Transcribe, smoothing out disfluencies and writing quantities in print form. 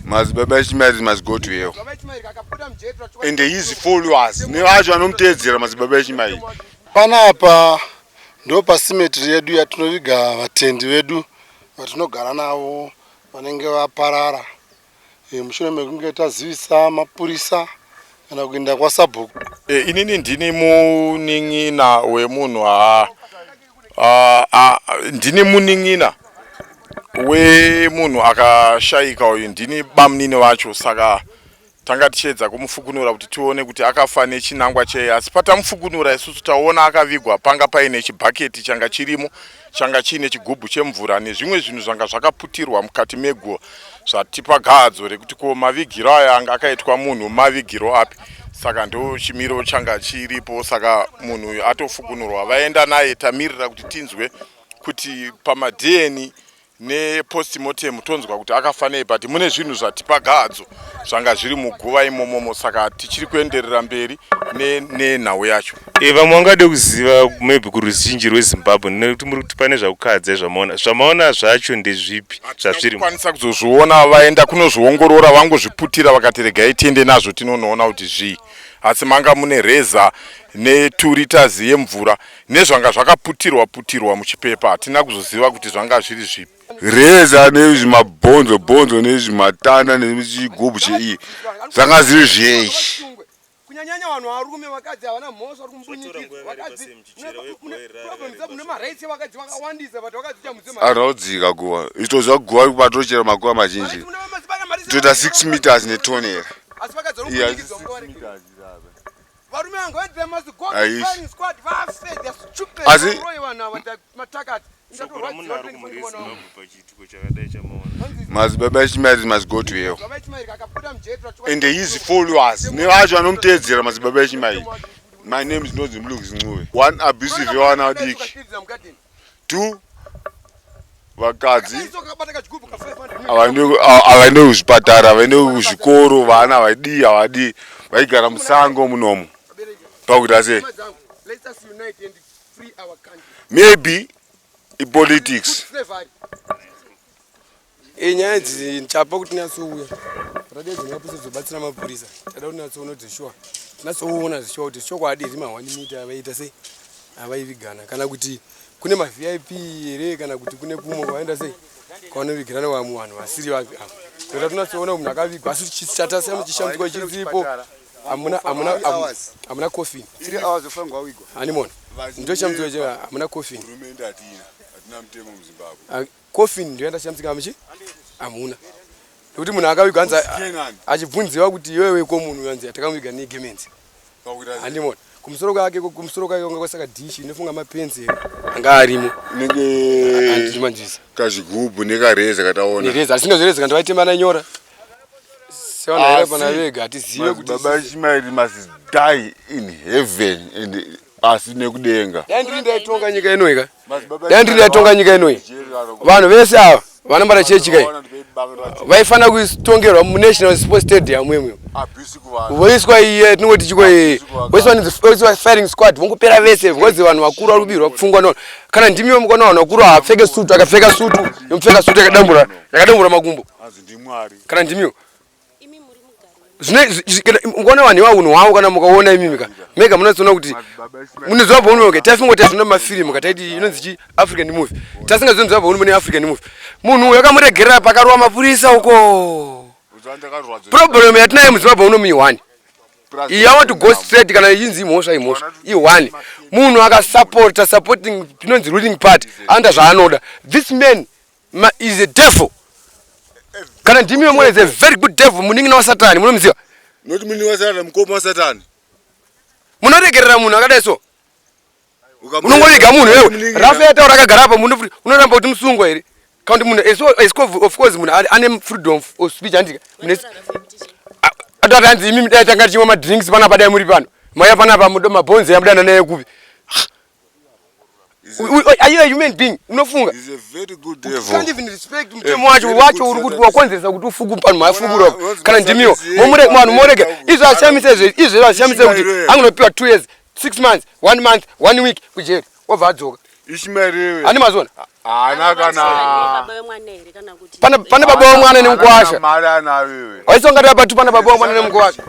Madzibaba Ishimaeri must go to hell and his followers nevacho vanomuteedzera Madzibaba Ishimaeri. Panapa ndo pacemetery yedu yatinoviga vatendi vedu vatinogara navo vanenge vaparara mushure mekunge tazivisa mapurisa kana kuenda kwasabhuku. Inini ndini munin'ina wemunhu ndini munin'ina wemunhu akashaika uyu, ndini bamunini vacho. Saka tanga tichiedza kumufukunura kuti tione kuti akafa nechinangwa chei, asi patamufukunura isusu taona akavigwa panga paine chibhaketi changa chirimo, changa chiine chigubhu chemvura nezvimwe zvinhu zvanga zvakaputirwa mukati meguva, zvatipa gadzo rekuti ko mavigiro aya anga akaitwa munhu mavigiro api. Saka ndo chimiro changa chiripo. Saka munhu uyu atofukunurwa, vaenda naye, tamirira kuti tinzwe kuti pamaDNA nepostmortem tonzwa kuti akafa nei, but mune zvinhu zvatipa gadzo zvanga zviri muguva imomomo. Saka tichiri kuenderera mberi nenhau yacho. Vamwe vangade kuziva maybe kuruzhinji rweZimbabwe, nekuti muri kuti pane zvakukadza zvamaona, zvamaona zvacho ndezvipi zvazviri? Kwanisa kuzozviona, vaenda kunozviongorora, vangozviputira vakati regai tiende nazvo tinonoona kuti zvii. Asi manga mune reza ne2 liters yemvura nezvanga zvakaputirwa putirwa muchipepa. Hatina kuzoziva kuti zvanga zviri zvipi. Reza nezvimabhonzo bhonzo nezvimatanda nechigubhu cheiyi zvanga zviri zvei? Kunyanyanya vanhu varume, vakadzi havana mhosva, vari kumbunyikidzwa. Vakadzi mune marights evakadzi vakawandisa, but vakadzi chamudze. Araudzika guva itoziva guva patochera makuva mazhinji toita 6 meters netonera. Asi vakadzi vari kumbunyikidzwa nguva refu. Varume vangu vaiti must go to Aish. firing squad, vafe. They are stupid. Varoyi vanhu ava, matakati. Shoko ramunaro kumhuri yeZimbabwe pachiitiko chakadai chamaona? Madzibaba Ishimaeri must go to hell Baba Ishimaeri akabuda mujeri. And his followers nevacho vanomuteedzera Madzibaba Ishimaeri. My name is Nozi Mlukis Ncube. One, abusive yevana vadiki. Two, vakadzi havaende kuzvipatara, havaende kuzvikoro, vana havadii, havadii, vaigara musango munomu pakuita sei? Maybe ipolitics. Nyaya idzi chapa kuti tinyatsouya radio dzemapurisa dzobatsira mapurisa. Tada kuti tinatsoona kuti sure, tinatsoona zvishuwa kuti chokwadi here ma1 mita avaita sei avaivigana, kana kuti kune maVIP here, kana kuti kune kumwe kwavaenda sei kwavanovigirana vamwe vanhu vasiri vapi ava. Toda tinatsoona munhu akavigwa, asi chatasema chishambidzwa chiripo, hamuna hamuna hamuna coffin. 3 hours ofanirwa wigwa. Hanimona ndo chambidzwa che hamuna coffin. Hurumende hatina, hatina mutemo muZimbabwe. Ah, coffin ndo yandashambidzika muchi hamuna, nekuti munhu akavigwa anzi Kenani. Achibvunziwa kuti iwewe ko munhu anzi takamuviga negemenzi. Pakuita sei? Handimona kumusoro kwake kunga kwasaka dhishi inofunga mapenzi here anga arimo. Nenge Andimanzvisa. Kazvigubhu nekareza kataona. Nereza asingazoreza kana vaitemana nyora sevanhu Asi, vaira pana vega, hatizive kuti Madzibaba Ishimaeri must die in heaven and asi nekudenga. Dai ndiri ndaitonga nyika inoyi ka, Madzibaba dai ndiri ndaitonga nyika inoyi, vanhu vese ava vanobata chechi kai vaifanira kutongerwa muNational Sports Stadium imwe, voiswa iye tinongoti chiko, voiswa firing squad, vongopera vese, because vanhu vakuru vari kubirwa pfungwa. No, kana ndimiwo mukaona vanhu vakuru haapfeke sutu, akapfeka sutu yomupfeka sutu yakadambura yakadambura makumbo. Anzi ndimwari. Kana ndimiwo mukaona vanhu iva unhu hwavo, kana mukaona imimi ka mega munozoona kuti munoziva baunoke taifungoti zvino mafirimu ka taiti inonzi chi African movie, tasingazivi bauno mune African movie. Munhu uyu akamuregerera pakarova mapurisa uko. Problem yatinayo muZimbabwe uno mione iyi, I want to go straight. Kana inzi imhosva, imhosva i1. Munhu akasapota supporting inonzi ruling party anoita zvaanoda. This man is a devil. Kana ndimiwe mwana is a very good devil, munin'ina waSatani, munomuziva. Noti muni wasatani, mukoma wasatani. Munoregerera munhu akadai so, unongoviga munhu wewe. Rafu yataura akagara apa, unoramba kuti musungwa here? Kana kuti munhu of course munhu ane freedom of speech, handika? Atati hanzi imimi dai tanga tichimwa madrinks panapa, dai muri pano mauya panapa, mabhonzi yamudana naye kupi? Are you a human being? Unofunga He's a very good can't devil. even respect mutemo wacho uri kuti wakonzeresa kuti ufuku panhu mafukuro. Kana ndimiwo vanhu morega izvo ashamise izvo ashamise kuti angonopiwa 2 years, 6 months, one month, one week kujeri, wobva adzoka. Ishmael. Hani mazona. Haana kana Baba vemwana here kana kuti Pane pane baba wemwana nemukwasha. Mari anayo iwe. Waisongati apa tu pana baba wemwana nemukwasha.